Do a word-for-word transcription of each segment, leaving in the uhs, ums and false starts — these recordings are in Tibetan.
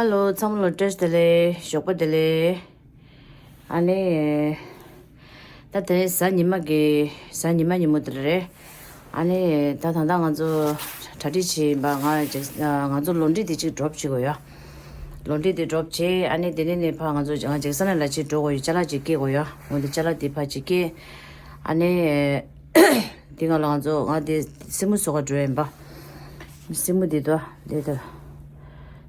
ཧེ་ལོ། ཚང་མ་ལ་བཀྲ་ཤིས་བདེ་ལེགས། ཞོགས་པ་བདེ་ལེགས། ཨ་ནི། ད་དེ་རིང་གཟའ་ཉི་མ་གི་གཟའ་ཉི་མ་ཉིན་མོ་དེ་རེད། ཨ་ནི། ད་ད་ལྟ་ང་ཚོ་གྲ་སྒྲིག་བྱེད་ཡིན་པ། ང་ང་ཚོ་ལོ་འདྲི་དེ་གཅིག་ཌོབ་བྱེད་དགོས་ཡ། ལོ་འདྲི་དེ་ཌོབ་བྱེད། ཨ་ནི་དེ་ནས་ནས་ཕར་ང་ཚོ་ང་ཇེག་སན་ལ་གཅིག་འགྲོ་དགོས་ཡོད། ཅ་ལག་ཅིག་སྐྱེལ་དགོས་ཡ། འོ་དེ་ཅ་ལག་དེ་ཕར་ཅིག་སྐྱེལ། ཨ་ནི། འདི་ང་ལ་ང་ཚོ་ང་དེ་སེན་མོ་བཟོ་ག་འགྲོ་ཡིན་པ། སེན་མོ་འདི་དོ་འདི་དོ།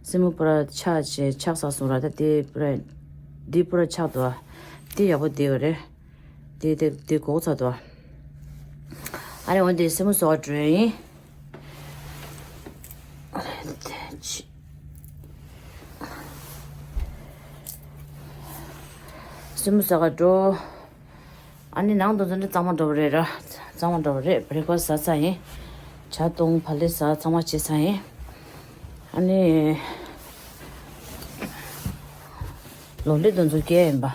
སེན་མོ་པུ་ར་ཆག་བྱས་ཆག་ཚར་སོང་ར། ད་དེ་པུ་ར་འདི་པུ་ར་ཆག་དོ། དེ་ཡག་པོ་བསྡད་ཡོད་རེད། དེ་དེ་དེ་གོག་ཚར་དོ། ཨ་ནི་འོ་འདི་སེན་མོ་བཟོ་ག་འགྲོ་ཡིན། སེན་མོ་བཟོ་ག་འགྲོ། ཨ་ནི་ནང་དུ་ཚོ་འདི་གཙང་མ་འགྲོ་བ་རེད་ར། གཙང་མ་འགྲོ་བ་རེད། བྷེ་རེག་ཕ་སི་ཟ་ཚར་ཡིན། ཇ་བཏུང་། ཕ་ལེ་ཟ། ཚང་མ་བྱས་ཚར་ཡིན། ཨ་ནི། ལོ་འདྲི་དུ་ཚོ་སྐྱེལ་ཡིན་པ།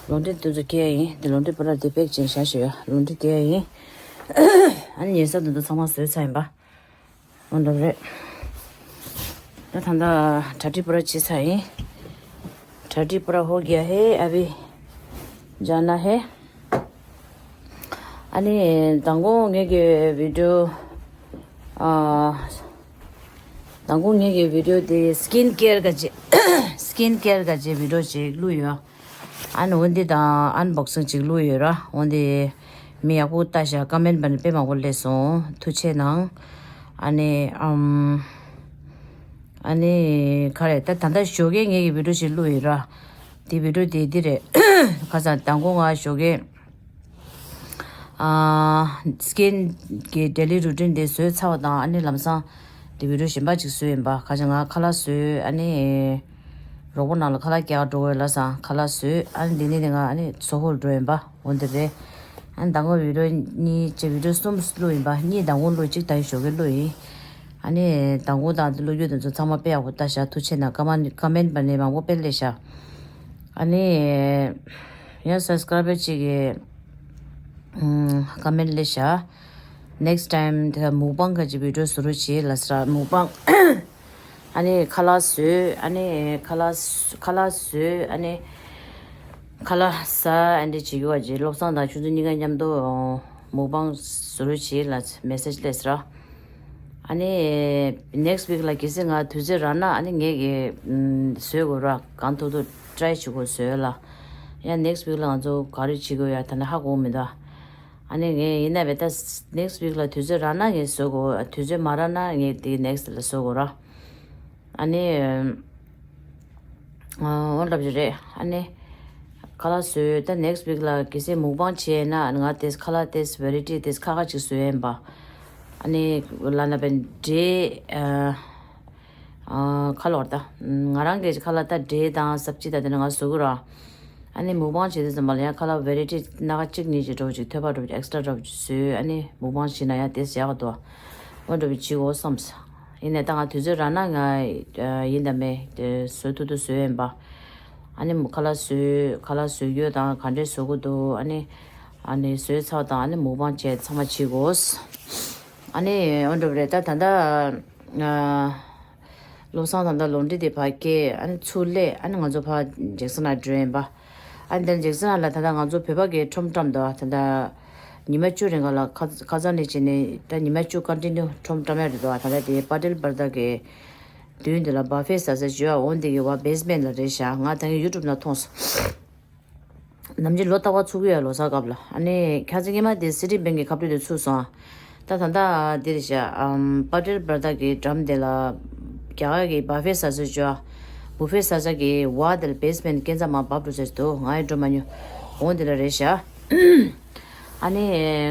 ལོ་འདྲི་དུ་ཚོ་སྐྱེལ་ཡིན། འདི་ལོ་འདྲི་པུ་ར་འདི་པེག་ཅིང་བྱ་ཞུ་ཡ། ལོ་འདྲི་སྐྱེལ་ཡིན། ཨ་ནི་ཉལ་ས་དུ་ཚོ་ཚང་མ་བཟོས་ཚར་ཡིན་པ། འོ་འདྲ་རེད། ད་ད་ལྟ་གྲ་སྒྲིག་པུ་ར་བྱས་ཚར་ཡིན། གྲ་སྒྲིག་པུ་ར་ཧོ་གྱ་ཧེ་ཨ་བི་ཇ་ན་ཧེ། ཨ་ནི་དང་གོང་ངེད་ཀྱི་བི་ཌིའོ། ཨ། དང་གོང་ངེད་ཀྱི་བི་ཌིའོ་དེ་སི་ཀིན་ཀེར་ག་ཅེ། སི་ཀིན་ཀེར་ག་ཅེ་བི་ཌིའོ་ཅིག་བླུགས་ཡོད། ཨ་ནི་འོ་འདི་དང་ཨན་བོག་སིང་ཅིག་བླུགས་ཡོད་ར། འོ་འདི་མི་ཡག་པོ་ལྟ་ཤག་ཀ་མེན་པ་ནི་དཔེ་མང་པོ་སླེབས་སོང་། ཐུགས་རྗེ་གནང་། ཨ་ནི་ཨམ། ཨ་ནི་ག་རེ། ད་ད་ལྟ་ཞོགས་ཀས་ངེད་ཀྱི་བི་ཌིའོ་ཞིག་བླུགས་ཡོད་ར། དེ་བི་ཌིའོ་དེ་འདི་རེད། ཁ་སང་དང་པོ་ང་ཞོགས་ཀས་ཨ། སི་ཀིན་གྱི་ཌེ་ལི་རུ་ཊིན་དེ་བཟོས་ཚར་བ་དང་། ཨ་ནི་ལམ་སང་དེ་བི་ཌིའོ་གཞན་པ་ཅིག་བཟོས་ཡིན་པ། ཁ་སང་ང་ཁ་ལག་བཟོས། ཨ་ནི་རོགས་པོ་ནང་ལ་ཁ་ལག་རྒྱག་འགྲོ་དགོས་ལབ་སོང་། ཁ་ལག་བཟོས། ཨ་ནི་འདི་ནས་དེ་ང་ཨ་ནི་སོ་ཧོ་ལ་འགྲོ་ཡིན་པ། འོ་འདི་རེད། ཨ་ནི་དང་པོ་བི་ཌིའོ་གཉིས་བྱས། བི་ཌིའོ་གསུམ་བླུགས་ཡིན་པ། གཉིས་དང་པོ་བླུགས། གཅིག་ད་ཡིན་ཞོགས་ཀས་བླུགས་ཡིན། ཨ་ནི་དང་པོ་དང་འདི་བླུགས་རྒྱུ་དེ་ཚོ་ཚང་མ་དཔེ་ཡག་པོ་ལྟ་ཤག་ཐུགས་རྗེ་གནང་། ཀ་མེན་ཀ་མེན་པ་ནི་མང་པོ་དཔེ་སླེབས་ཤག་ཨ་ནི་ཡང་སབ་སི་ཀ་རའི་བར་གཅིག་གིས་ཀ་མེན་སླེབས་ཤག next time དེ་མུག་བང་ག་ཅིག་བི་ཌིའོ་བཟོ་རོགས་བྱེད་ལབ་སོང་ར། མུག་བང་། ཨ་ནི་ཁ་ལག་བཟོས། ཨ་ནི་ཁ་ལག་ཁ་ལག་བཟོས། ཨ་ནི་ཁ་ལག་ཟ། ཨ་འདྲ་བྱེད་རྒྱུ་བ་ཅིག་བློ་བཟང་དང་ཆུ་ཚོད་གཉིས་ཀ་མཉམ་དུ་མུག་བང་བཟོ་རོགས་བྱེད་ལབ་མེ་སེ་ཇི་སླེབས་སོང་ར། ཨ་ནི་next week ལ་གལ་སྲིད་ང་དུས་ཚོད་རག་ན། ཨ་ནི་ངས་ཀྱི་ཨམ་བཟོ་དགོས་ར། གང་ཐུབ་ཐུབ་ཊ་རའི་བྱེད་དགོས་བཟོ་ལ། ཡང་next week ལ་ང་ཚོ་ག་རེ་བྱེད་དགོས་ཡ་ད་ནི་ཧ་གོ་མི་འདུག་ཨ་ནི་ངས་ཡིན་ན་བས་ད་next week ལ་དུས་ཚོད་རག་ན་ངས་བཟོ་དགོས། དུས་ཚོད་མ་རག་ན་ངས་དེ་next ལ་བཟོ་དགོས་ར། ཨ་ནི། ཨ། འོ་འདྲ་པོ་ཅིག་རེད། ཨ་ནི། ཁ་ལག་བཟོས། ད་next week ལ་གལ་སྲིད་མུག་བང་བྱས་ན། ང་དེ་ཁ་ལག་དེ་བེ་རའི་ཊི་དེ་ཁ་ཁ་ཅིག་བཟོས་ཡིན་པ། ཨ་ནི་ལ་ན་པན་འབྲས། ཨ། ཨ། ཁ་ལོར་ད། ང་རང་གི་ཁ་ལག་ད་འབྲས་དང་སབ་ཇི་ད་དེ་ནི་ང་བཟོ་གི་ར། ཨ་ནི་མུག་བང་བྱེད་དུས་ཙམ་པ་ལ་ཡང་ཁ་ལག་བེ་རའི་ཊི་སྣ་ཁ་གཅིག་གཉིས་ཅིག་འདྲ་པོ་ཅིག་ཐོད་པ་འདྲ་པོ་ཅིག་ཨེག་སི་ཊ་ར་འདྲ་པོ་ཅིག་བཟོས། ཨ་ནི་མུག་བང་བྱེད་ན་ཡང་དེ་ཡག་ག་འདུག་འོ་འདྲ་པོ་བྱེད་དགོས་བསམས། ཡིན་ནའི་ད་ང་དུས་ཚོད་རག་ན་ང་ཡིན་དང་མིན་དེ་བཟོ་ཐུབ་ཐུབ་བཟོ་ཡིན་པ། ཨ་ནི་ཁ་ལག་བཟོས། ཁ་ལག་བཟོ་རྒྱུ་དང་ག་འདྲས་བཟོ་དགོས་འདུག་ཨ་ནི་ཨ་ནི་བཟོས་ཚར་དང་ཨ་ནི་མུག་བང་བྱས་ཚང་མ་བྱེད་དགོས། ཨ་ནི་འོ་འདྲ་པོ་རེད། ད་ད་ལྟ་ཨ། བློ་བཟང་ད་ལྟ་ལོ་འདྲི་དེ་ཕར་སྐྱེལ། ཨ་ནི་ཚུར་སླེབས། ཨ་ནི་ང་ཚོ་ཕར་ཇེག་སན་ལ་འགྲོ་ཡིན་པ། ཨ་ནི་དེ་ཇེག་སན་ལ་ད་ལྟ་ང་ཚོ་བོད་པ་གི་ཁྲོམ་བཀྲམ་འདུག་ད་ལྟ་ཉི་མ་བཅུ་རིང་ག་ལ་ཁ་ཁ་སང་ནས་བྱས་ནས་ད་ཉི་མ་བཅུ་ཀོན་ཊི་ནིའུ་ཁྲོམ་བཀྲམ་ཡ་རེད་འདུག་ད་ལྟ་དེ་པ་ཊེལ་བར་ད་གི་མདུན་དེ་ལ་བ་ཕེ་ཟ་ས་བྱོས། འོ་འདི་གི་བ་བེ་སི་མེན་ལ་རེད་ཤག་ང་ད་གིན་ཡུ་ཊུབ་ནང་མཐོང་སོང་། ནམ་རྒྱུན་ལོ་རྟག་པར་ཚུགས་ཀྱི་ཡོད། ལོ་གསར་སྐབས་ལ། ཨ་ནི་ཁ་སང་སྔོན་མ་དེ་སི་ཊི་བེང་གི་ཁ་སྤྲོད་དེ་ཚུགས་སོང་། ད་ད་ལྟ་འདི་རེད་ཤག་ཨམ། པ་ཊེལ་བར་ད་གི་འགྲམ་དེ་ལ་རྒྱ་གར་གི་བ་ཕེ་ཟ་ས་བྱོས། བུ་ཕེ་ཟ་ས་གི་བ་དེ་ལ་བེ་སི་མེན་ཊི་སྐས་འཛེག་མར་བབས་འགྲོ་ས་ཞིག་འདུག་ང་ཡང་འགྲོ་མ་མྱོང་། འོ་འདི་ལ་རེད་ཤག་ཨ་ནི་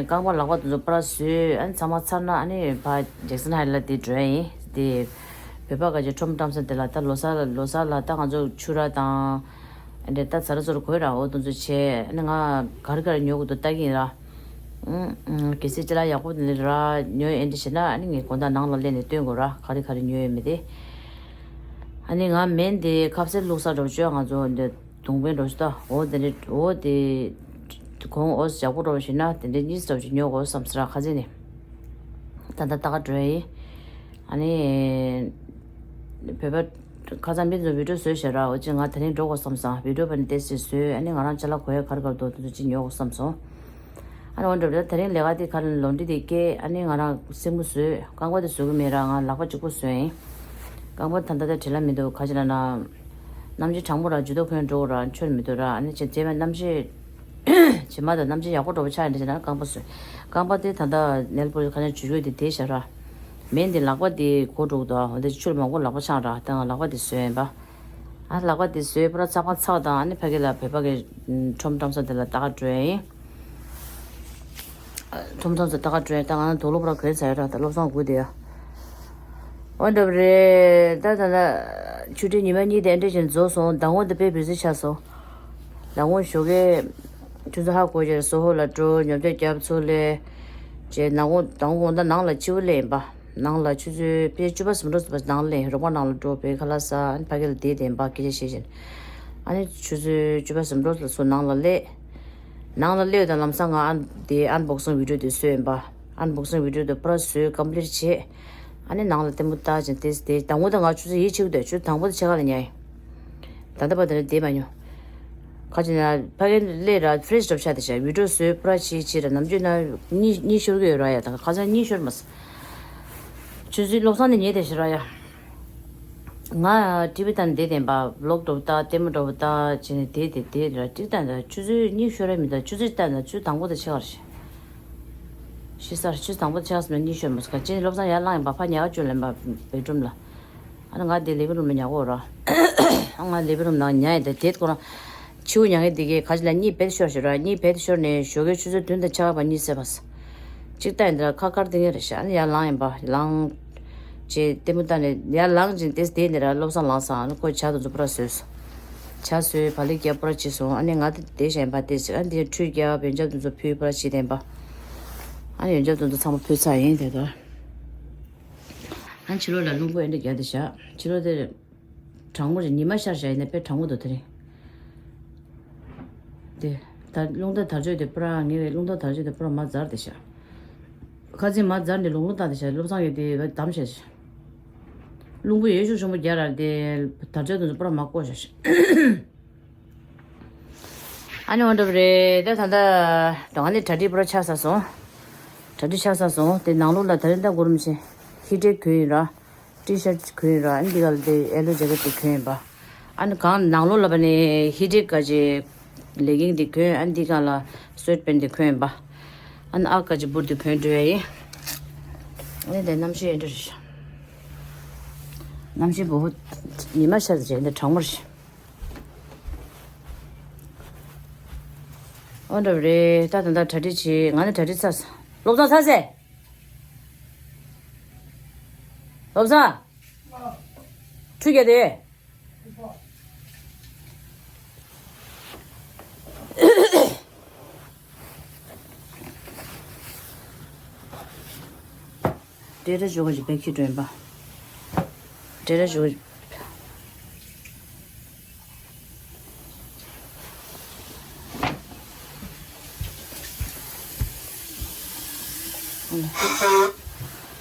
རྐང་པ་ལག་པ་དེ་ཚོ་པར་བཟོས། ཨ་ནི་ཚང་མ་ཚར་ན་ཨ་ནི་ཕར་ཇེག་སན་ཧའེ་ཊ་ལ་དེ་འགྲོ་ཡ་ཡིན། དེ་བོད་པ་ག་ཅིག་ཁྲོམ་བཀྲམ་ས་དེ་ལ། ད་ལོ་གསར་ལ་ལོ་གསར་ལ་ད་ང་ཚོ་ཕྱུར་ར་དང་། འདྲེ་ད་ཚ་ར་ཚོར་གོས་ར་འོ་དེ་ཚོ་བྱས། ཨ་ནི་ང་ག་རེ་ག་རེ་ཉོ་དགོས་འདུག་ལྟ་གི་ཡིན་ར། ཨུམ། གལ་སྲིད་ཅ་ལག་ཡག་པོ་དེ་འདྲ་རག་ཉོ་ཡ་འདྲ་བྱས་ན། ཨ་ནི་ངས་དགོང་དག་ནང་ལ་སླེབས་ནས་སྟོན་དགོས་ར། ག་རེ་ག་རེ་ཉོ་ཡོད་མེད་དེ། ཨ་ནི་ང་མེན་དེ་ཁ་ཟས་བླུགས་ས་འདྲ་པོ་བྱོས། ང་ཚོ་འདི་དུང་བེན་འདྲ་པོ་ཞིག་ད། འོ་དེ་འདྲ་འོ་དེ་གོང་འོ་ཡག་པོ་འདྲ་པོ་ཞིག་ན་དེ་འདྲ་གཉིས་འདྲ་པོ་ཞིག་ཉོ་དགོས་བསམ་སོང་ར། ཁ་ཟས་ནི་ད་ལྟ་ལྟ་ག་འགྲོ་ཡ་ཡིན། ཨ་ནི་བོད་པ་ ཁ་སང་མི་ཚོ་བི་ཌིའོ་བཟོས་བཞག་ར། འོ་ཅི་ང་དེ་རིང་འགྲོ་དགོས་བསམ་སོང་། བི་ཌིའོ་བར་ནས་ཏོག་ཙམ་བཟོས། ཨ་ནི་ང་རང་ཅ་ལག་གོན་ཡ་ག་རེ་ག་རེ་འདུག་དེ་ཚོ་ཅིག་ཉོ་དགོས་བསམ་སོང་། ཨ་ནི་འོ་འདྲ་བྱས་ད་དེ་རིང་ལས་ཀ་དེ་ག་རེ་ལོན་ཌི་དེ་སྐྱེལ། ཨ་ནི་ང་རང་སེན་མོ་བཟོས། རྐང་པ་དེ་བཟོ་གི་མེད་ར། ང་ལག་པ་གཅིག་པོ་བཟོས་ཡིན། རྐང་པ་ད་ལྟ་དེ་བྲེལ་བ་མི་འདུག་ག་ཅི་ལབ་ན། གནམ་གཤིས་གྲང་མོ་ར། ཇུས་གཏོགས་གོན་འགྲོ་ར་འཆོར་མི་འདུག་ར། ཨ་ནི་ཅི་རྗེས་མ་གནམ་གཤིས་རྗེས་མ་དང་གནམ་གཤིས་ཡག་པོ་འདྲ་པོ་ཆགས་ཡིན་ན་རྐང་པ་བཟོས། རྐང་པ་དེ་ད་ལྟ་ནེལ་པོ་ལིཤ་ཁ་ཉན་བྱུག་བྱུག་དེ་དེ་བཞག་ར། མེད་འདི་ལག་པ་དེ་གོ་འགྲོ་གི་འདུག་འོ་དེ་ཆུ་ལ་མང་པོ་ལག་པ་འཆང་ར། ད་ང་ལག་པ་དེ་བཟོས་ཡིན་པ། ཨ་ལག་པ་དེ་བཟོས་པར་ཚགས་པར་ཚགས་དང་། ཨ་ནི་ཕ་གི་ལ་བོད་པ་གི་ཁྲོམ་ཁྲོམ་ས་དེ་ལ་ལྟ་ག་འགྲོ་ཡིན། ཁྲོམ་ཁྲོམ་ས་ལྟ་ག་འགྲོ་ཡིན། ད་ང་ནི་དུག་ལོག་པར་གོན་ཚར་ཡོད་ར། ད་བློ་བཟང་སྒུག་བསྡད་ཡ། འོ་འདྲ་པོ་རེད། ད་ད་ད་ཆུ་ཚོད་ཉི་མ་གཉིས་དེ་འདྲ་བཞིན་རྫོགས་སོང་། ཟླ་ངོ་འདི་དཔེ་བི་ཟི་ཆགས་སོང་། ཟླ་ངོ་ཞོགས་ཀས་ཆུ་ཚོད་ཧ་གོ་རྗེས་སོ་ཧོ་ལ་འགྲོ། ཉོ་ཆ་རྒྱབ། ཚུར་སླེབས་བྱས། ཟླ་ངོ་ཟླ་ངོ་དགོང་དག་ནང་ལ་ཕྱི་པོ་སླེབས་ཡིན་པ། ནང་ལ་ཆུ་ཚོད་དཔེ་བཅུ་པ་ཟིན་འགྲོ་ཟིན་པ་ནང་སླེབས། རོགས་པ་ནང་ལ་འགྲོ། བོད་ཁ་ལག་ཟ། ཨ་ནི་ཕ་གི་ལ་བསྡད་བསྡད་ཡིན་པ། སྐད་ཆ་བཤད་བཞིན། ཨ་ནི་ཆུ་ཚོད་བཅུ་པ་ཟིན་འགྲོ་ལ་སོ་ནང་ལ་སླེབས། ནང་ལ་སླེབས་དང་ལམ་སང་ང་ཨན་དེ་ཨན་བོག་སིང་བི་ཌིའོ་དེ་བཟོས་ཡིན་པ། ཨན་བོག་སིང་བི་ཌིའོ་དེ་པུ་ར་བཟོས་ཀམ་པི་ལིཊ་བྱས། ཨ་ནི་ནང་ལ་ལྟད་མོ་ལྟ་བྱས། དེ་དེ་དང་པོ་དེ་ང་ཆུ་ཚོད་ཡིད་ཆེས་ཀྱི་འདུག་ཆུ་ཚོད་དང་པོ་དེ་ཕྱེད་ཀ་ལ་ཉལ་ཡིན། ད་ལྟ་བར་དེ་ལ་བསྡད་མ་མྱོང་། ག་ཅི་ན་ཕ་གི་སླེབས་ར་ཕི་རེ་ཤི་འདྲ་པོ་ཆགས་བསྡད་ཤག་བི་ཌིའོ་བཟོས་པུ་ར་བྱས་བྱས་ར། ནམ་རྒྱུན་ན་གཉིད་གཉིད་ཤོར་གི་ཡོད་ར་ཡ། ད་ཁ་སང་གཉིད་ཤོར་མ་སོང་། ཆུ་ཚོད་བློ་བཟང་ནས་ཉལ་བསྡད་ཤག་ར་ཡ། ང་ཊི་ཝི་ལྟ་ནས་བསྡད་བསྡད་པ། བི་ལོག་འདྲ་པོ་ལྟ། ལྟད་མོ་འདྲ་པོ་ལྟ་བྱས་ནས་བསྡད་བསྡད་བསྡད་ར། ཊི་ཝི་ལྟ་ནས་ཆུ་ཚོད་གཉིད་ཤོར་ར་མི་འདུག་ཆུ་ཚོད་ལྟ་ནས་ཆུ་ཚོད་དང་པོ་དེ་ཕྱེད་ཀ་རེད་ཤག་ཤི་ས་ར། ཆུ་ཚོད་དང་པོ་དེ་ཕྱེད་ཀ་ཙམ་ལ་གཉིད་ཤོར་མ་སོང་། ག་ཅི་ནས་བློ་བཟང་ཡར་ལངས་ཡིན་པ། ཕར་ཉལ་ག་བཅུག་ལབ་ཡིན་པ། བེད་རུམ་ལ། ཨ་ནི་ང་འདི་ལིབ་རུམ་ལ་ཉལ་གོ་ར། ང་ལིབ་རུམ་ནང་ཉལ་ཡིན། ད་དེ་ཁོ་རང་ཕྱི་པོ་ཉལ་མཁན་དེ་གས་ག་ཅི་ལ་གཉིད་བེད་ཤོར་ཤག་ར། གཉིད་བེད་ཤོར་ནས་ཞོགས་ཀའི་ཆུ་ཚོད་བདུན་དང་ཕྱེད་ཀ་བར་གཉིད་སད་པ་སོང་། གཅིག་ལྟ་ཡིན། དེ་ལ་ཁ་ཁར་བསྡད་མཁན་རེད་ཤག་ཨ་ནི་ཡར་ལངས་ཡིན་པ། ལངས་བྱས་ལྟད་མོ་ལྟ་ནས་ཡར་ལངས་བྱས་དེ་བསྡད་ནས་ར། བློ་བཟང་ལངས་སོང་། ཨ་ནི་ཁོས་ཇ་དེ་ཚོ་པུ་ར་བཟོས་སོང་། ཇ་བཟོས། བག་ལེབ་བརྒྱབ། པུ་ར་བྱས་སོང་། ཨ་ནི་ང་དེ་བསྡད་བཞག་ཡིན་པ། དེ་ཨ་ནི་དེ་ཁྲུས་བརྒྱབ། ཡོན་ཆབ་དེ་ཚོ་ཕུལ། པུ་ར་བྱས་བསྡད་ཡིན་པ། ཨ་ནི་ཡོན་ཆབ་དེ་ཚོ་ཚང་མ་ཕུལ་ཚར་ཡིན། དེ་ད། ཨ་ཕྱི་ལོགས་ལ་རླུང་བུ་ཨེ་འདྲ་རྒྱག་བསྡད་ཤག་ཕྱི་ལོགས་དེ་གྲང་མོ་རེད། ཉི་མ་ཤར་བཞག་ཡིན་ན་དཔེ་གྲང་མོ་འདུག་དེ་རིང་། དེ་ད་རླུང་རྟ་དར་ལྕོག་དེ་པུ་ར། ངའི་རླུང་རྟ་དར་ལྕོག་དེ་པུ་ར་མར་འཛར་བསྡད་ཤག་ཁ་སང་མར་འཛར་ནས་ལོག་ལོག་བཏང་བསྡད་ཤག་བློ་བཟང་གིས་དེ་བདམས་བཞག་ཤག་རླུང་བུ་ཡོད་ཤུགས་ཆེན་པོ་རྒྱག་ར། དེ་དར་ལྕོག་དེ་ཚོ་པུ་ར་མར་བཀོག་བཞག་ཤག་ཨ་ནི་འོ་འདྲ་པོ་རེད། ད་ད་ལྟ་ད་ང་ནི་གྲ་སྒྲིག་པུ་ར་ཆགས་ཚར་སོང་། གྲ་སྒྲིག་ཆགས་ཚར་སོང་། དེ་ནང་ལོགས་ལ་དེ་རིང་ད་གུ་རུམ་ཆེ་ཧི་ཊེག་གོན་ཡིན་ར། ཊི་ཤར་ཊི་གོན་ཡིན་ར། ཨ་ནི་འདི་ག་ལ་དེ་ཨེ་ལོ་ཇེ་ཀེཊ་དེ་གོན་ཡིན་པ། ཨ་ནི་གང་ནང་ལོགས་ལ་བ་ནི་ཧི་ཊེག་ག་ཅི་ལེ་གིང་དེ་གོན། ཨ་ནི་འདི་ག་ལ་སུའེ་ཊི་པེན་དེ་གོན་ཡིན་པ། ཨ་ནི་ཨ་ག་ཅི་བུར་དེ་གོན་འགྲོ་ཡ་ཡིན། ཨ་ནི་དེ་གནམ་གཤིས་ཨེ་འདྲ་རེད་ཤག་གནམ་གཤིས་བོ་བོ་ཉི་མ་ཤར་རྗེས་འདི་གྲང་མོ་རེད་ཤག་འོ་འདྲ་པོ་རེད། ད་ད་ལྟ་གྲ་སྒྲིག་བྱེད། ང་ནི་གྲ་སྒྲིག་ཚར་སོང་། བློ་བཟང་ཚར་སོང་། བློ་བཟང་། ཁྲུས་རྒྱག་དེ། འབྲས་སྒྲ་ཞུ་ག་ཞིག་བེད་ཁྱི་སྒྲོན་པ། འབྲས་སྒྲ་ཞུ་ག་ཞིག་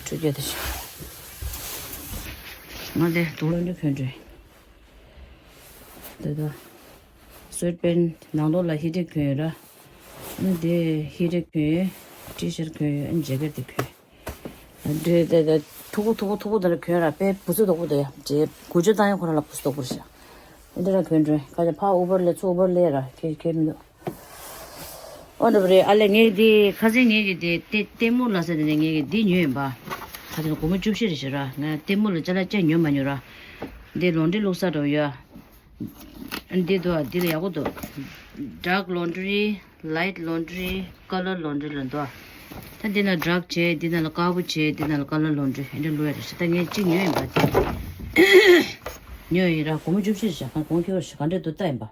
ཁྲུས་རྒྱག་དེ་ཞིག་ང་དེ་དུག་ལོག་འདི་གོན་འགྲོ། འདི་ལྟ། སུའེ་ཊི་པེན་ནང་ལོགས་ལ་ཧི་ཊེག་གོན་ཡོད་ར། ཨ་ནི་དེ་ཧི་ཊེག་གོན་ཡོད། ཊི་ཤར་གོན་ཡོད། ཨ་ནི་ཇེ་ཀེཊ་དེ་གོན་ཡོད། འདི་དེ་དེ་མཐུག་པོ་མཐུག་པོ་མཐུག་པོ་དེ་འདྲ་གོན་ར། དཔེ་བུ་ཚ་མདོག་པོ་འདུག་ཡ། ཇེ་འགུལ་སྐྱོད་བཏང་ཡ་ཁོ་རང་ལ་བུ་ཚ་མདོག་པོ་རེད་ཤག་འདི་འདྲ་གོན་འགྲོ། ཁ་ཅིག་ཕར་ཨུ་བར་སླེབས་ཚུར་ཨུ་བར་སླེབས་ར། ཁྱད་ཁྱད་མི་འདུག་འོ་འདྲ་པོ་རེད། ཨ་ལས་ངས་འདི་ཁ་སང་ངས་ཀྱི་དེ་ལྟད་ལྟད་མོ་ལབ་ས་དེ་ནས་ངས་ཀྱི་འདི་ཉོས་ཡིན་པ། ཁ་སང་སྒོར་མོ་བཅུ་བཞི་རེད་ཤག་ར། ང་ལྟད་མོ་ལ་ཅ་ལག་ཅིག་ཉོས་མ་ཉོས་ར། འདི་ལོན་ཌི་རི་བླུག་ས་འདྲ་པོ་ཡོད། འདི་འདུག་འདི་ལ་ཡག་པོ་འདུག་ཌརཀ་ལོན་ཌི་རི། ལའིཊ་ལོན་ཌི་རི། ཀ་ལར་ལོན་ཌི་རི་ལབ་འདུག་ད་འདི་ན་ཌརཀ་བྱས། འདི་ན་ལ་དཀར་པོ་བྱས། འདི་ན་ལ་ཀ་ལར་ལོན་ཌི་རི། འདི་འདྲ་བླུག་ཡ་རེད་ཤག་ད་ངས་གཅིག་ཉོས་ཡིན་པ། འདི་ཉོས་ཡིན་ར། སྒོར་མོ་བཅུ་བཞི་རེད་ཤག་ང་གོང་ཁེ་བ་ཞིག་ག་འདྲས་འདུག་ལྟ་ཡིན་པ།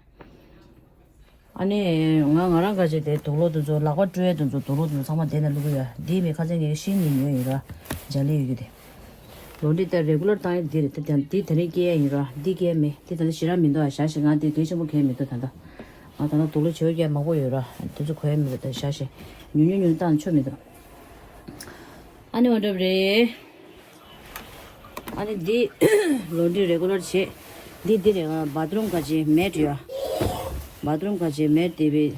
ཨ་ནི་ང་ང་རང་ག་ཅིག་དེ་དུག་ལོག་དེ་ཚོ་ལག་པ་བཀྲུ་ཡ་དེ་ཚོ་དུག་ལོག་དེ་ཚོ་ཚང་མ་དེ་ན་བླུག་གི་ཡོད། འདི་མི་ཁ་སང་ངས་ཤིང་གཉིས་ཉོས་ཡིན་ར། འཇའ་ལུས་ཡོད་ཀྱི་དེ། ལོན་ཌི་རི་ད་རེ་གུ་ལར་བཏང་ཡ་འདི་རེད། ད་དེ་འདི་དེ་རིང་སྐྱེལ་ཡ་ཡིན་ར། འདི་སྐྱེལ་མེད། འདི་ད་ལྟ་ཞེ་དྲག་མི་འདུག་ཨ། བཞག་ཤིག་ང་འདི་གལ་ཆེན་པོ་གལ་མི་འདུག་ད་ལྟ་ང་ད་ལྟ་དུག་ལོག་བྱེད་ཡ་མང་པོ་ཡོད་ར། དེ་ཚོ་གོན་ཡ་མི་འདུག་ད་བཞག་ཤིག་ཉུང་ཉུང་ཉུང་བཏང་ཆོ་མི་འདུག་ཨ་ནི་འོ་འདྲ་པོ་རེད། ཨ་ནི་འདི་ལོན་ཌི་རི་རེ་གུ་ལར་བྱེད། འདི་འདི་རེད། ཨ། བཱ་ཐི་རུམ་ག་ཅེ་མེད་ཡ། བཱ་ཐི་རུམ་ག་ཅེ་མེད་དེ་བས་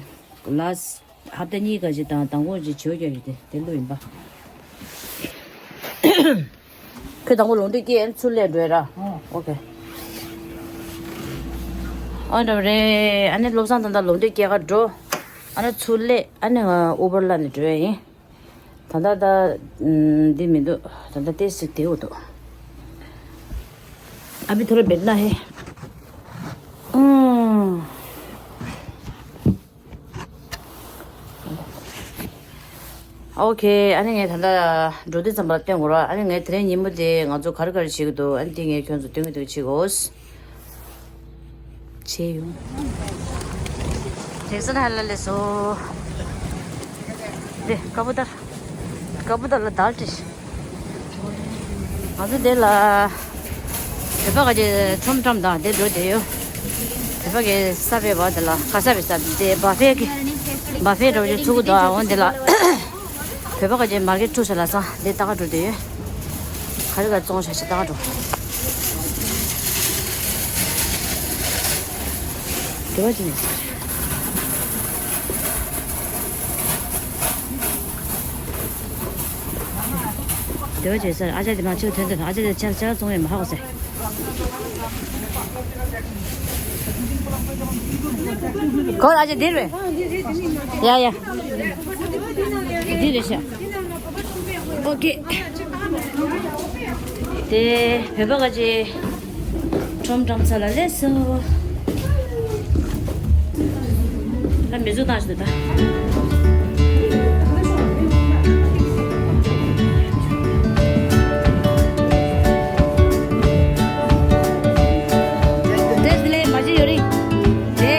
ལཱསི་ཊི་ཧབ་ཏ་གཉིས་ག་ཅེ་དང་དང་པོ་ཅིག་བྱོས་རྒྱག་ཡོད་དེ་དེ་ལོ་ཡིན་པ། ཁྱོད་དང་པོ་ལོང་དུས་སྐྱེལ་ཚུར་སླེབས་འགྲོ་ཡ་ར། ཨོ། ཨོ་ཁེ། ཨ་འདྲ་རེད། ཨ་ནི་བློ་བཟང་ད་ལྟ་ལོང་དུས་སྐྱེལ་ག་འགྲོ། ཨ་ནི་ཚུར་སླེབས། ཨ་ནི་ང་ཨུ་བར་ལ་ནས་འགྲོ་ཡ་ཡིན། ད་ལྟ་ད། ཨམ། འདི་མི་འདུག་ད་ལྟ་ཏེ་སིག་དེའུ་འདུག་ཨ་བི་ཐོ་རེ་བེད་ན་ཧེ། ཨུམ། ཨོ་ཁེ། ཨ་ནི་ངས་ད་ལྟ་འགྲོ་དུས་ཙམ་པ་ལ་སྟོན་དགོས་ར། ཨ་ནི་ངས་དེ་རིང་ཉིན་མོ་དེ་ང་ཚོ་ག་རེ་ག་རེ་བྱེད་ཀྱི་འདུག་ཨ་ནི་དེ་ངས་ཁྱོད་ཚོ་སྟོན་གྱི་འདུག་བྱེད་དགོས། བྱས་ཡོང་། ཇེག་སན་ཧ་ལ་ལས་སོ། དེ་ཀ་པུ་ཏར། ཀ་པུ་ཏར་ལ་དལ་ཏེ། ང་ཚོ་དེ་ལ། བོད་པ་ག་ཅེ་ཁྲོམ་ཁྲོམ་དང་དེ་འགྲོ་བསྡད་ཡོད། བོད་པ་གི་ས་བེ་བ་དེ་ལ་ག་ས་བེ་ས་དེ་བ་ཕེ་གི། བ་ཕེ་འགྲོ་རྒྱུ་ཚུགས་དོ་ཨ་འོན་དེ་ལ། བོད་པ་ག་ཅེ་མར་ཀེ་ཊི་ཁྲུ་ས་ལ་ས་དེ་ལྟ་ག་འགྲོ་བསྡད་ཡོད། ག་རེ་ག་བཙོང་བྱ་ཞིག་ལྟ་ག་འགྲོ། དེ་བ་ཅི་ནས་ཟེར། དེ་བ་ཅི་ཟེར། ཨ་ཅག་དེ་མ་ཆེ་བ་ཐོན་ཐོན། ཨ་ཅག་དེ་ཆར་ཆར་བཙོང་ཡས་མ་ཧ་གོ་ཟེར། གོ་ཨ་ཅག་དེ་རེད། ཡ་ཡ། དེ་རེད་ཤག་ཨོ་ཁེ། དེ་བོད་པ་ག་ཅེ་ཁྲོམ་ཁྲོམ་ས་ལ་སླེབས་སོང་། ད་མི་ཟུག་བཏང་ཞིག་འདུག་ད། དེ་དེ་ལས་མ་བྱེད་ཡོད་རེད། དེ།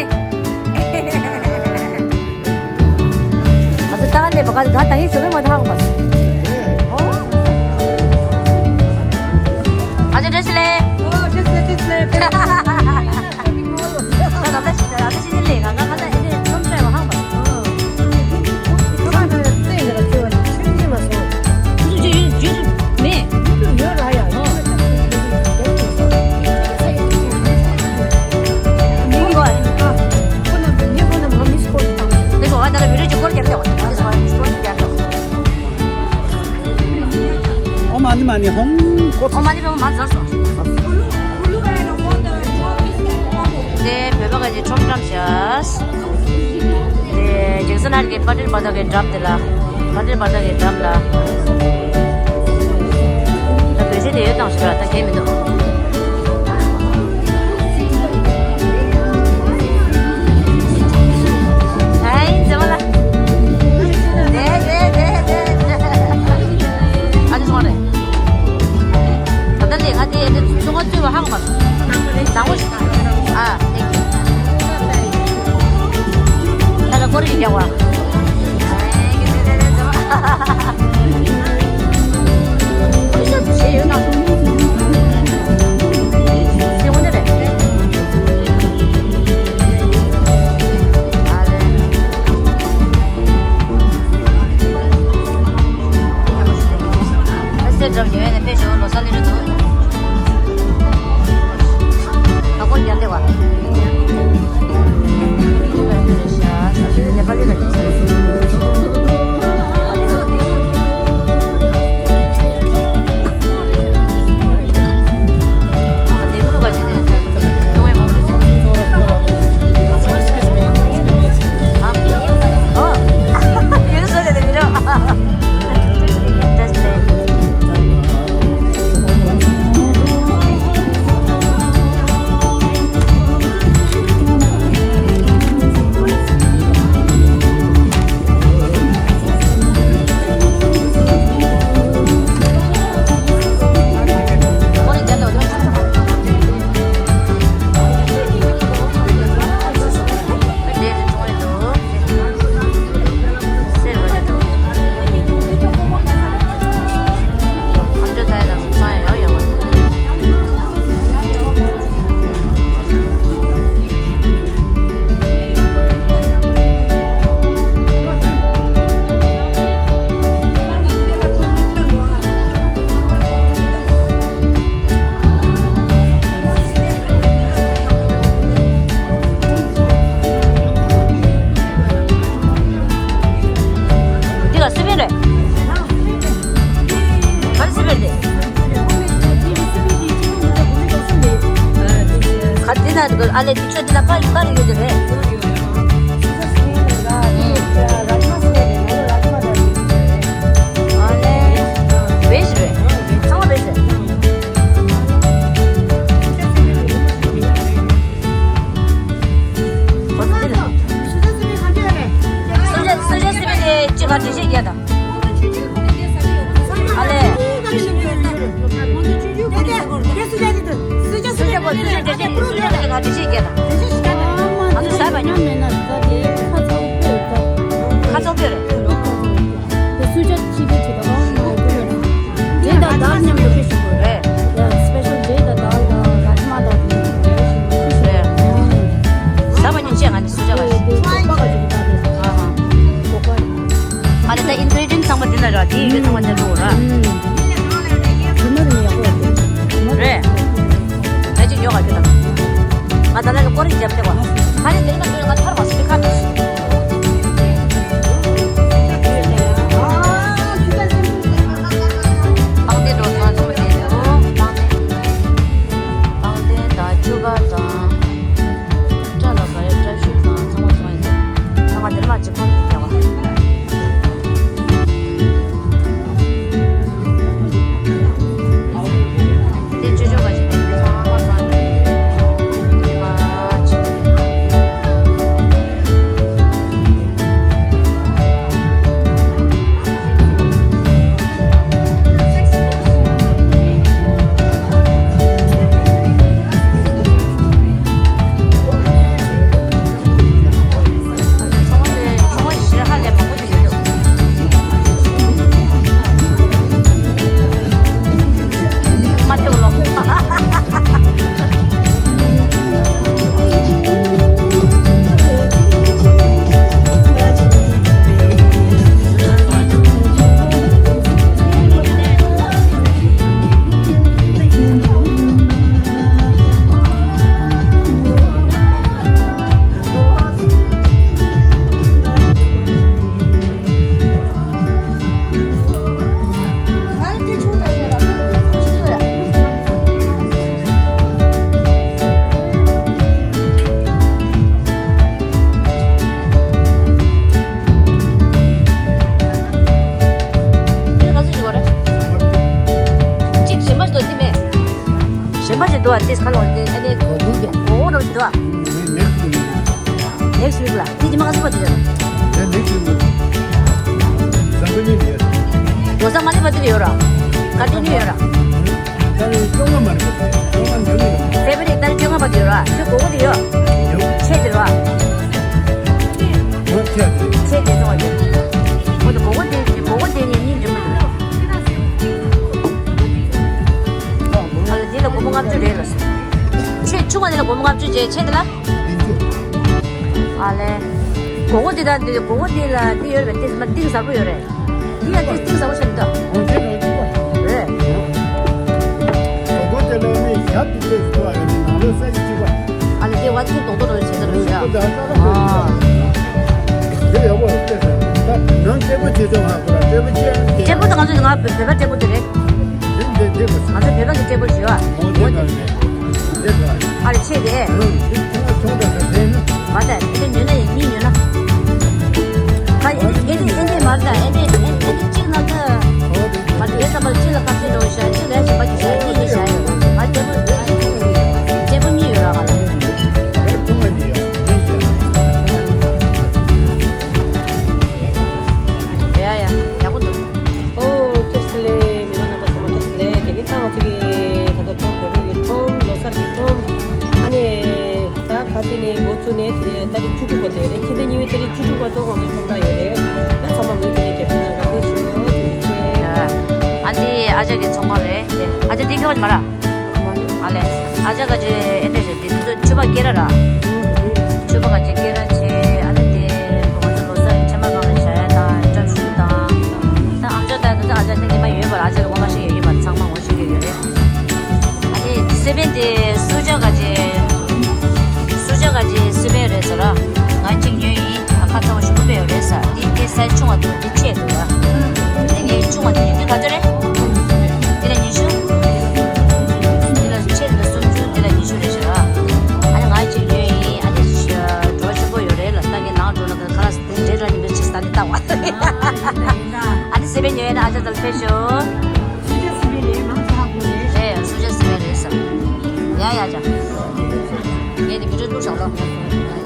ང་ཚོ་ལྟ་ག་སླེབས་པ་ག་ག་ད་ཡིན་ཟེར་བས་མ་ཐག་མ་སོང་། ཨོ། ཨ་ཅག་བཀྲ་ཤིས་བདེ་ལེགས། ཨོ། བཀྲ་ཤིས་བདེ་ལེགས། བཀྲ་ཤིས་བདེ་ལེགས། ད་ད་ད་ད་ད་ཤི་ནི་ལས་ག་ག་ད་ཨེ་ནས་ཁྲོམ་བཀྲ་བ་ཧང་མ་སོང་། ཁོ་ཚོ་ཅི་ཡོད་ཡོད་མེད། ཡོད་ར་ཡ། ཨོ། ཨོ་མ་ནི་མ་ནི་ཧོང་ཀོ། ཨོ་མ་ནི་མ་མ་ཛར་སོང་། དེ་བོད་པ་ག་ཅེ་ཁྲོམ་ཁྲོམ་བྱས། དེ་ཇེག་སན་ཧ་ལ་གི་པ་ཏེལ་པ་ཏ་གི་འགྲམ་དེ་ལ། པ་ཏེལ་པ་ཏ་གི་འགྲམ་ལ། ད་བོད་ཆས་དེ་ཡོད་དང་ཞིག་ལ་ད་གས་མི་འདུག་ཨའི་མཛེས་མ་ལ། དེ་དེ་དེ་དེ། ཨ་ནི་སོང་རེད། ད་ལྟ་ལས་ང་དེ་དེ་ཚོང་ཁང་བཙུགས་པ་ཧ་གོ་མ་སོང་། དང་པོ་ཞིག་ཨ། ད་ལ་སྐོར་ཡིན་རྒྱག་བ། སེ་འགྲམ་ཉེ་བའི་ནས་དཔེ་ཞོ་ལོ་ས་ལི་རེ་འདུག་ད་ཁོ་རྒྱ་ལེ་བ། ནེ་པ་ལི་ལ་ཅི་ཟེར། རེད། ག་རེ་སི་པན་རེད། ག་དེ་ན་ཨ་ལེ་དེ་ཚོ་དེ་ན་པར་པར་ཡོད་དེ་རེད། ཨ་ལེ་བེ་ཤི་རེད། ཚང་མ་བེ་ཤི་རེད། སུ་ཇ་སི་པན་དེ་གཅིག་ལ་འགྲེལ་བཤད་རྒྱག་དང་། ཨ་ལེ། སུ་ཇ་སི་པན་དེ་གཅིག་ལ་འགྲེལ་བཤད་རྒྱག་དང་། ཨ་ནི་ཟ་བ་ཉོ། ཁ་ཚོང་དཔེ་རེད། དེ་སུ་ཇ་ཆི་གི་ཆི་ག་བང་མ་དགོས་རེད། ཇེ་དང་དཱལ་མཉམ་དུ་ཕེབས་ཤིག་དགོས་རེད། ཡ་སི་པེ་ཤལ་ཇེ་དང་དཱལ་དང་རཱཇ་མ་དང་དེ་ཚོ་ཕེབས་ཤིག་དགོས་རེད། ཟ་བ་ཉིན་བཅས་ང་ཚོ་སུ་ཇ་བ་ཞིག་དེ་ཀོ་པ་ག་ཅིག་ད་དེ་ཀོ་པ་རེད། ཨ་ནི་ད་ཨིན་གི་རི་ཌི་ཡན་ཚང་མ་འདི་ན་ར་དེ་ཡོད་ཚང་མ་འདི་འགྲོ་ར། རེད། ད་ཅིག་ཡོད་ག་ཁྱོད་དང་། ང་ད་ལན་ལ་སྐོར་རེ་རྒྱབ་སྟེ་བ། ཧ་ནི་དེ་ན་དེ་ང་ཐར་བ་སི་ཁ་ན། པང་གདན་འགྲོ་ཚང་ཚོ་རེད་འདུག་པང་གདན། པང་གདན་དང་ཆུ་ཁ་དང་། སྐྲ་ལ་ག་རེ་སྐྲ་ཤུ་དང་ཚང་མ་ཚང་མ་ཡིན་འདུག་ཚང་མ་དེར་མ་གཅིག་ཁོང་དུ་རྒྱག་པ། གཅིག་གཞན་པ་ཞིག་འདུག་དེ་མེད། གཞན་པ་ཞིག་འདུག་ཨ། དེ་ཁ་ལོ་དེ་ཨ་ནི་གོ་གོ་གོ་རོ་འདུག་ཨ། ནེགསི་ཝིག་ལ། དེ་ཉི་མ་ག་ཚོད་པ་དེ་རེད། དེ་ནེགསི་ཝིག་ལ། བཟའ་འགྲོ་གཉིས་རེད། ལོ་གསར་མ་སླེབས་པ་དེ་ཡོད་ར། ག་དུས་ནས་ཡོད་ར། ད་རེས་བཅོ་ལྔ་མ་རེད་པ། བཅོ་ལྔ་ཉོ་ནས་ཡོད། ཕེབ་རེ་ད་རེས་བཅོ་ལྔ་པ་དེ་ཡོད་ར། ཁྱོད་གོ་གོ་དེ་ཡོད། ཡོད། ཆེ་དེ་ར། ཡོད་ཆེ་དེ། ཆེ་དེ་ཚོ་ཡོད། ཁོ་ཚོ་གོ་གོ་དེ་གོ་གོ་དེ་ནས་གཉིས་འགྲིམ་པ་དེ་ར། ཨ་ལ་དེ་ལ་སྒོར་མོ་ལྔ་བཅུ་རེད་ལ། ཆེ་ཆུང་བ་དེ་ལ་སྒོར་མོ་ལྔ་བཅུ་བྱས་ཆེ་དེ་ལ། ཨ་ལས། སྒོར་སྒོར་དེ་དང་དེ་སྒོར་སྒོར་དེ་ལ་དེ་ཡོད་རེད་པས། དེ་མ་གཏིང་ཟབ་པོ་ཡོད་རེད། དེ་ཡང་དེ་གཏིང་ཟབ་པོ་ཆགས་འདུག་རེད། སྒོར་སྒོར་དེ་ལ་ནི་ཞབས་ཀྱི་རྩེ་ཞིག་ཐུག་པ་རེད། ནང་ལོགས་ས་ཞིག་གཅིག་པ། ཨ་ལས་དེ་བ་ཚིག་རྡོག་རྡོག་རེད་བྱེད་ས་རེད་ཤག་ཨ། དེ་ཡག་པོ་རེད་ཤག་ད་ནང་སྤྲད་པོ་བྱེད་ཆོག་ཧ་གོ་ལ། སྤྲད་པོ་བྱེད་ཡང་དེ། སྤྲད་པོ་དེ་ང་ཚོ་ང་བོད་པ་སྤྲད་པོ་དེ་རེད། དེ་འདྲ་དེ་གོ་ང་ཚོ་བོད་པ་གི་སྤྲད་པོ་ཞུ་ཨ། འོ་དེ་ག་རེད། དེ་ག་རེད། ཨ་རེ་ཆེ་གེ། ཨུམ། དེ་ཁོང་ཁོང་ད་ས་དེ་ནི། མ་ད་ཨེ་འདྲ་ཉོས་ན་ཡིན་གཉིས་ཉོས་ན། ཁ་ཨེ་འདྲ་ཨེ་འདྲ་ཨེ་འདྲ་མ་ད་ཨེ་འདྲ་ཨེ་འདྲ་གཅིག་ན་ད། འོ་དེ། མ་ད་ཡོད་ཙམ་པ་གཅིག་ལ་ཁ་ཕྱེ་འགྲོ་བཞག་གཅིག་ལ་ཞིམ་པ་གི་བཞག་གཉིས་ལ་བཞག་ཡོད། ང་སྤྲད་པོ་སྤྲད་པོ་གཉིས་ཡོད་ར་ག་ལ། དེ་ཁོང་ང་ཉོས་ཡ་ཉོས་ཡ། ཡ་ཡ་ཡག་པོ་འདུག་ཨོ་བཀྲ་ཤིས་བདེ་ལེགས། མི་མང་རྣམ་པ་ཚང་མ་བཀྲ་ཤིས་བདེ་ལེགས། དེ་གི་ཚང་མ་ཚིག་གི་ད་ལྟ་ཁྲོམ་བོད་པའི་ཁྲོམ་ལོ་གསར་གྱི་ཁྲོམ། ཨ་ནི་ད་ག་ཚོད་ནས་འགོ་བཙུགས་ནས་དེ་ནས་ཏ་རིག་བཅུ་དྲུག་བར་དུ་ཡོད་རེད། ཕྱི་ཟླ་གཉིས་པའི་ཏ་རིག་བཅུ་དྲུག་བར་དུ་ང་ཚོའི་ཁྲོམ་ར་ཡོད་རེད། ད་ཚང་མ་མུ་མཐུད་ནས་རྒྱབ་སྐྱོར་གནང་རོགས་ཞུ། ཨ་འདི་ཨ་ཅག་གི་ཚོང་ཁང་རེད། ཨ་ཅག་འདི་ཁྱོད་མ་ར། ཨ་ལས། ཨ་ཅག་ག་ཅེ་ཨེ་འདྲ་ཞིག་འདི་ཚོ་ཕྱུ་པ་སྐྱེ་ར་ར། ཕྱུ་པ་ག་ཅེ་སྐྱེ་ར་ཆེ། ཨ་ནི་དེ་ང་ཚོ་ལོ་གསར་ཕྱེ་མ་གང་ལ་བཞག་ཡ་དང་སྐྲ་ཤུ་དང་། ད་ཨམ་ཅོག་ད་ད་ཨ་ཅག་ནི་ཉི་མ་ཡོད་པར་ཨ་ཅག་གི་ངོ་མ་ཤེས་ཡོད་ཡིན་པར་ཚང་མ་ངོ་ཤེས་ཀྱི་ཡོད་རེད། ཨ་ནི་སི་པན་དེ་སུ་ཅག་ག་ཅེ། སུ་ཅག་ག་ཅེ་སི་པན་རེད་ཟེར་ར། ང་གཅིག་ཉོས་ཡིན། ཨ་ཁ་ཚ་བོ་ཞུ་གི་པའི་རེད་ཟེར། དེ་དེ་སའི་ཆུང་བ་འདུག་དེ་ཆེ་འདུག་ར། ཉོས་ན་ཨ་ཅག་ཚོ་ཕེབས་ཤོག་སུ་ཇ་སི་མེ་རེད་ཟེར། ཡ་ཡ་ཅག་ངས་དེ་བི་ཌིའོ་བླུགས་བཞག་ལོ།